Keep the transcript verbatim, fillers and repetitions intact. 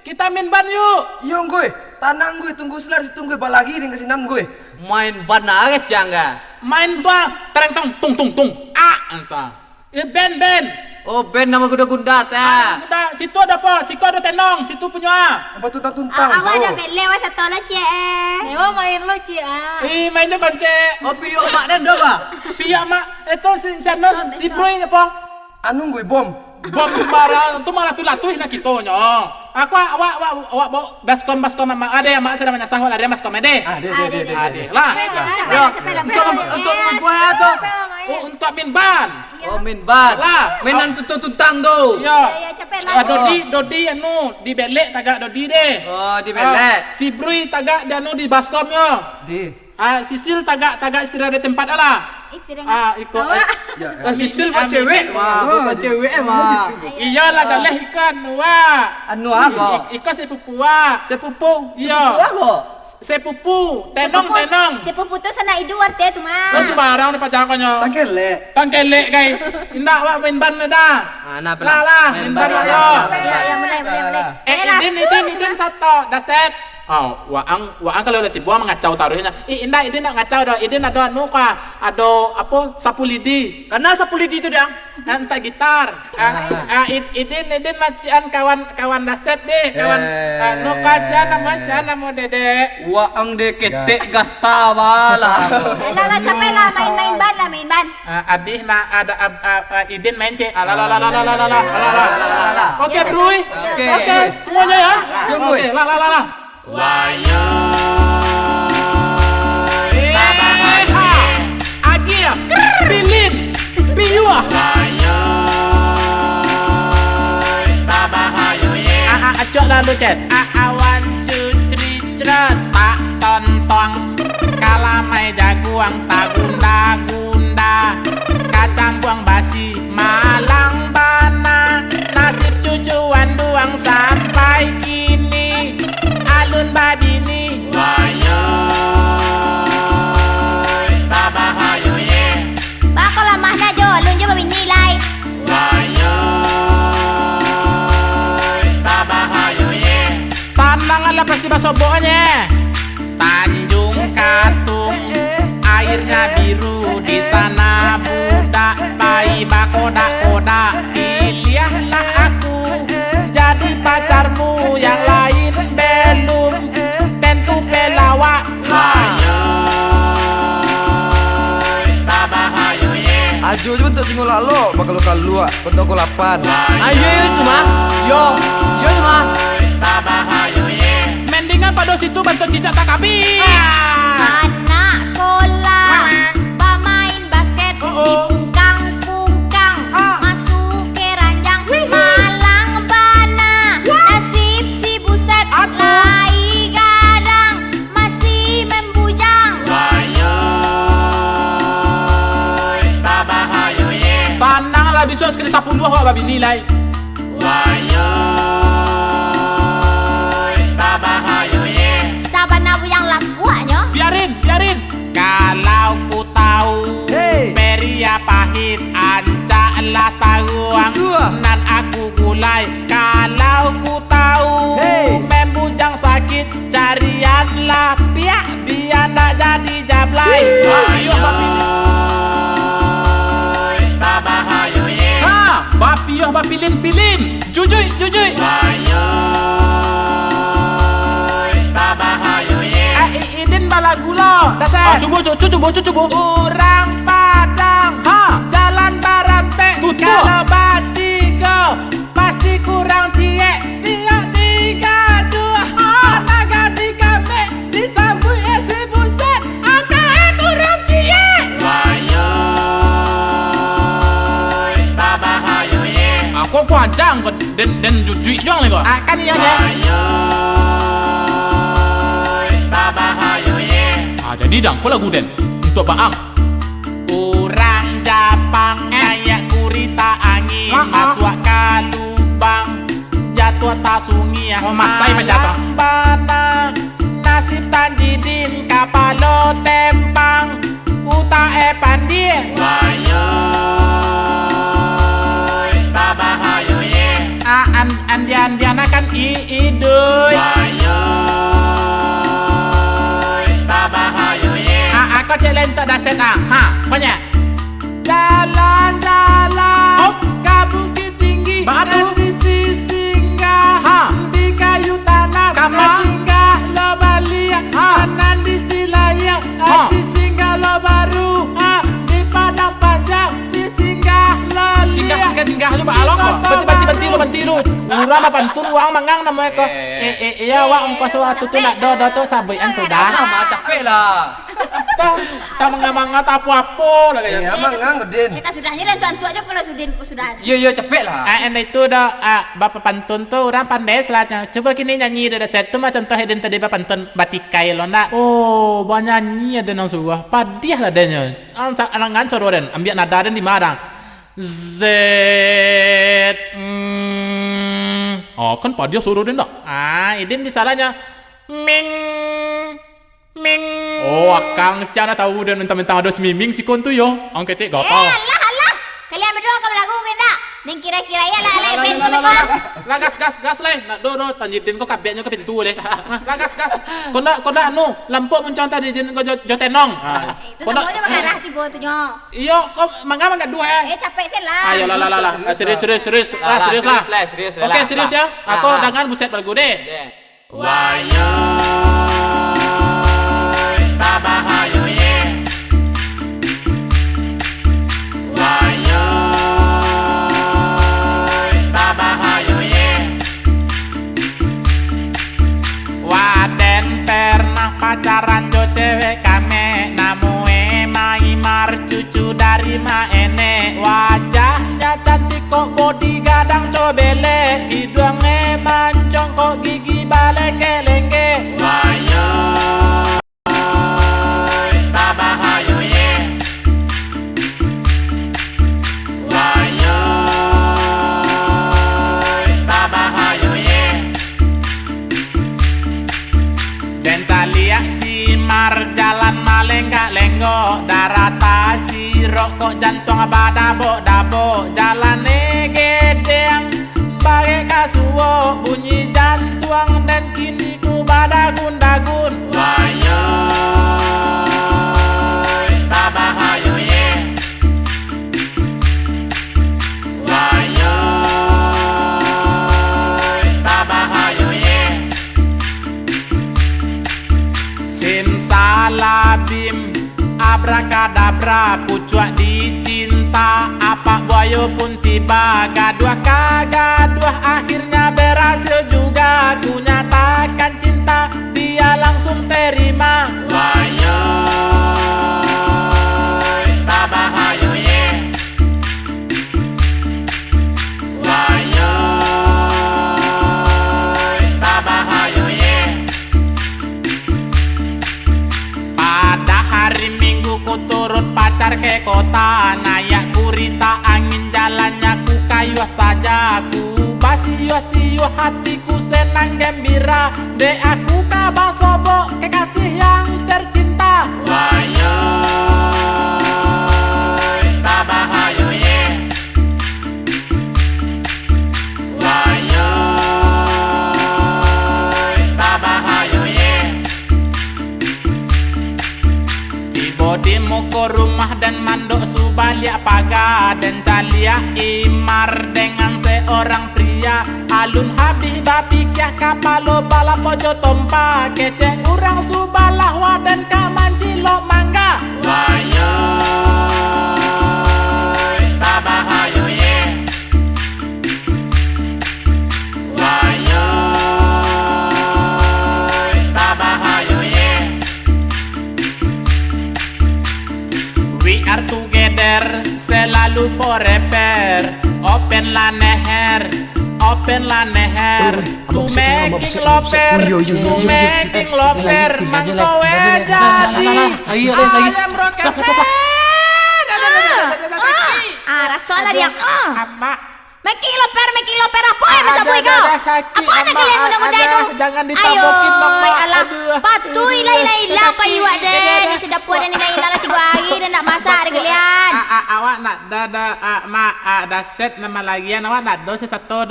Kita main ban yuk. Iyo, Nggoy. Tanang, Nggoy. Tunggu selar situ, Nggoy. Balagi deng ka sinan, Nggoy. Main ban aja, Ciang, ga? Main tu ah. Tereng tong, tung, tung, tung. Ah, entah. Eh, ben, ben. Oh, ben namo kudo Gunda, ta? Ah, Gunda. Situ ada apa? Siku ada tenong. Situ punyo ah. Apa tuntang-tuntang tu? Awak dah belek, wak, sato lo, Ciek, eh. Dewa main lo, Ciek, ah. Ih, main je, Bang Cek. Oh, piyo mak den dah, bah? Piyo mak. Eh, tu si, si anu, si Brui apa? Anu, Nggoy, bom. Bom sembarang tu malah tu latuih nak kitonyo. Aku awak, awak, awak bawa baskom, baskom, mak, ade, mak sudah manyasah, awak lari baskom, ade. Ah, ade, ade, ade, ade. Lah. Ade, ade, ade. Yo, ade, ade, untuk, ade, untuk ade, membuat ade, tu. Ade, ade. Oh, untuk main ban. Oh, main ban. Lah. Mainan tuntang-tuntang tu. Yo. Yo, yo, capek lah. Ah, Dodi, Dodi anu, di belek tagak Dodi deh. Oh, di belek. Ah, si Brui tagak di anu di baskom yo. Di. Ah, Sisil tagak, tagak istirahat di tempat lah. Istirahat. Ah, iko, awak. Eh. Ya, ya. Ah, Sisil buat cewek, wah, buat cewek, eh, wah. Iyolah, galeh ikan, wah. Anu apa? I-, iko sepupu, wah. Sepupu? Iyo. Sepupu apa? Sepupu, tenong, sepupu, tenong. Sepupu tu sanak idu arti tu, mah. Oh, sembarang ni pacar konyo. Tangkelek. Tangkelek, kai. Indak, wak main ban dah. Ah, nah, lah, lah, main ban lah, yo. Ya, ya, mulai, mulai, mulai. Eh, Idin, Idin, Idin, sato, daset. Ah, waang, waang kalau lah tibo mangacau taruih nyo. Ih, indak, Idin ndak ngacau doh. Idin ado anu ka, ado apo, sapu lidi. Kana sapu lidi tu, Dang? Entah gitar. Ah, ah, Id-, Idin, Idin macian kawan, kawan daset deh, kawan, eh, anu ka, sia namo, sia namo, Dedek. Waang deh ketek gata balah. Alah, lah, capek lah, main-main ban lah, main ban. Ah, Adih nak ada, ab-, ab-, ah, Idin main, cek. Alah, lah, lah. Oke, Brui. Oke. Oke, semuanya ya. Yo, Brui. Oke, lah, lah, lah, lah. Wayo. Eh, ha. Agih, pilin, piuah. Wayo. Babahayo, ye. Ah, ah, acok lalu, Cen. Ah, awan cutri ceretak tontong. Kalamai jaguang tagunda-gunda. Kacang buang basi malang bana. Nasib cucu anduang sampai kini. Alun babini. Wayo. Babahayo, ye. Bako lamah na jo, alun jo babini lai. Wayo. Babahayo, ye. Tanang alah pasti basobok, nye. Tanjung Katung, airnya biru di sana budak, pai bakodak-kodak, pilihlah aku jadi pacarmu, yang lain belum tentu pelawak. Hayo, babahayo, ye. Ajo jo bantuak singo lalok, bakaluak-kaluak, bantuak ko lapan. Ayo, yo, cuma. Yo, yo, cuma. Babahayo, ye. Mendingan pado situ bantuak cicak takabi. Ah. Anak kolah, bamain basket, oh, oh, dipungkang-pungkang, ah, masuk keranjang, wih, malang bana. Wah. Nasib si buset, atuh, lai gadang, masih mambujang. Wayo, babahayo, ye. Tanang lah, bisuak sakali sapuluah awak babini lai. Wayo, babahayo, ye. Sabana buyang lampuaknyo. Biarin, biarin. Kalau ku tahu, hei, Peria pahit, ancaklah taruang. Itu ah. Nan aku gulai, kalau ku tahu, hei, membujang sakit, carianlah piak, bia ndak jadi jablai. Hei. Wayo, babahayo, ye. Ha, bapiuah bapilin-pilin. Jujuik, jujuik. Wayo, babahayo, ye. Eh, I-, Idin balagu lo, dasar. Ah, cubo, cu-, cu-, cubo, cu-, cubo. Urang Padang, ha, jalan barampek, tutuak, kalau batigo, pasti kurang ciek. Tiok digaduah, ha, anak gadih kami. Disambuik, eh, si buset, angkek, eh, kurang ciek. Wayo, babahayo, ye. Aku, aku ancang ko den, den jujuik juang lai ko. Ah, kan iyo, ye. Wayo, babahayo, ye. Ah, jadi dang, ko lagu den. Untuak baang. Urang Japang, eh, naiak kurita angin, ah, ah, masuak ka lubang. Jatuah tasungiah, oh, masai malang bana. Nasib Tanjidin kapalo tempang, utak eh pandia. Wayo, babahayo, ye. Ah, an-, andia-andian akan i-, idup. Cek lain tak daset ah. Ha, pokoknyo. Jalan-jalan Om. Ka Bukittinggi. Baa tu? Sisi singgah. Ha. Di Kayu Tanam. Kama? Singgah lo baliak. Ha. Nan di Silayang. Ha. Singgah lo baru. Ha. Di Padang Panjang. Singgah lo liak. Singgah, singgah, singgah. Lu baa lo ko? Banti, banti, banti lu, banti lu. Urang bapantun, urang mangang namo e ko. Eh, eh, eh, eh, awak ongkos waktu tu nak do, do tu sabuik an tu dah. Alah, mak, capek lah. Tah, tah manga-manga, tah apo-apo lah. Eh, mangang, Udin. Eh, tak sudahnyo dah, antuak-antuak ajo kalau Sudin, ko sudah. Iyo, iyo, capek lah. Ah, enda itu dah, ah, bapantun tu urang pandai salah. Cubo kini nyanyi dah, dah set tu mah contoh Udin tadi bapantun batikai lo ndak? Oh, banyanyi ado nan suruah. Padiah lah deh nyo. Ang sa-, alangan suaro den, ambiak nada den di ma dang. Zet, mm. Oh, kan padiah suaro den ndak? Ah, Udin bisa lah nyo. Ming. Ming. Oh, akang cak ndak tahu den, mentang-mentang ado si Miming sikon tu yo. Ang ketek gapal. Eh, alah, alah. Kalian baduo ka balagu ko indak? Ning kira-kira iyo lah, lah, lah, ben lah, ko lah, lah, lah, lah. Lah, gas, gas, gas, lai. Nak do, do, Tanjidin ko kabiaknyo ka pintu deh. Lah, gas, gas. Ko ndak, ko ndak anu, lampok muncang Tanjidin ko jo, jo tenong. Ha. Eh, itu ko ndak, samo jo bagarah tibo tu nyo. Iyo, ko manga manggaduah, eh. Eh, capek se lah. Ayo, lah, lah, lah, lah. Ah, serius, serius, serius. Lah, lah, serius lah. Serius lah, serius lah. Oke, serius yo. Lah, aku lah. Dangan buset balagu deh. Deh. Wayoi, babahayo ye. Wayoi, babahayo ye. Waden pernah pacaran jo cewek kamek, namo e Maimar, cucu dari Mak Enek. Wajahnyo cantik kok, bodi gadang cobelek, iduang e mancong kok, gigi balengkek-lengkek. Wayoi, babahayo ye. Wayoi, babahayo ye. Den taliak si Mar jalan malenggak-lenggok, darah tasirok kok, jantuang badabok-dabok, jalan e gedeng barek ka suok, bunyi jantuang den kini tu badagun-dagun. Wayoi, babahayo ye. Wayoi, babahayo ye. Simsalabim, abrakadabra, pucuak dicinta, apak buayo pun tiba, gaduah ka gaduah, akhirnya berhasil juga, ku nyatakan cinta, dia langsung terima. Wayoi, babahayo ye. Wayoi, babahayo ye. Pada hari Minggu ku turun pacar ke kota, nayak kurita angin, jalannyo ku kayuah saja, ku basiyuah-siyuah, hatiku senang gembira, dek aku ka basobok kekasih yang tercinta. Wayoi, babahayo ye. Wayoi, babahayo ye. Tibo di muko rumah den mandok subaliak paga, den caliak Imar dengan seorang pria. Alun habih bapikia, kapalo balapo jo tompa, kecek urang subalah, waden ka mancilok mangga. Wayoi, babahayo ye. Wayoi, babahayo ye. We are together, selalu forever. Open lah neher, open lah neher. Weh, weh, abang buset, abang buset, abang buset. Ku making lover, ku making lover, mangko we jadi. Ayo, lagi. Ayam roket. Ah, raso lah dia. Ah. Amak. Making lover, making lover, apo yang macam ko? Apo yang kalian mudah-mudah tu? Jangan ditabokin, Mak. Ayo, alah. Aduh. Patuih lah ilang-ilang pai awak deh. Di sidapua den ilang-ilang lah tigo hari, den ndak masak deh kalian. Awak nak dah, dah, mak, dah set nama lagian, awak nak do sesato do.